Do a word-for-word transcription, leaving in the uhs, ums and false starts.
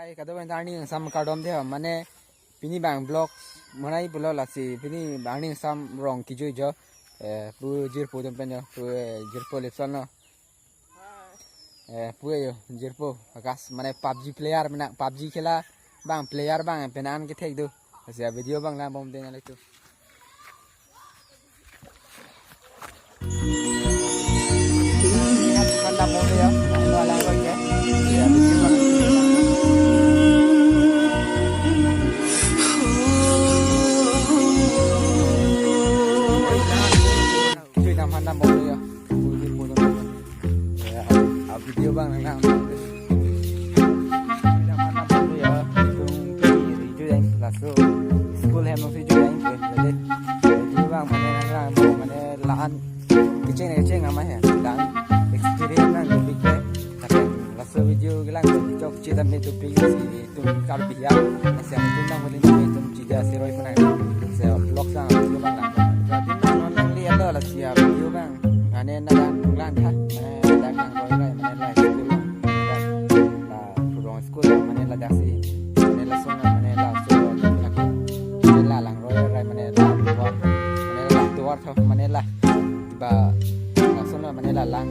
Hai, kadokave arni ingsam kardom dei ho, mane pini abang vlog monai pulo lasi pini arni ingsam rong kejui jo. Eh, pu jirpo atum pen jo, pu, eh, jirpo Lipson lo. Eh, pu ayo, jirpo, akas, mane PUBG player, mane PUBG khela abang player abang penang kethek do. Lasi video abang langbom dei nanglitum tu. Manda mo ya, lo alang ko ya. Ya, video abang. Kejui dam han dam bom ya. Pu jirpo atum. Ya, a video abang nang nang. Kejui dam han dam bom ya. Itum kejui dam laso school hem nangsi kejui dam ke. Jadi, kejui abang mane nang nang mane la-an kecheng kecheng ama he. Dan experience nang dopik ke. Tapi laso video kelang chokche dam dopik si itum Karbi ya. Lasi itum nang muli itum chija siroi punai. Lasi vlog abang video abang lang. Jadi nang non nang lihat lo lasi video abang. Mane nang lang tha. Mane lang nang roi roi mane la school. La rong school mane ladak si. Mane lason mane laso lagi. Mane la lang roi roi mane la tuar. Mane la tuar tho mane la. Ba lason mane la lang.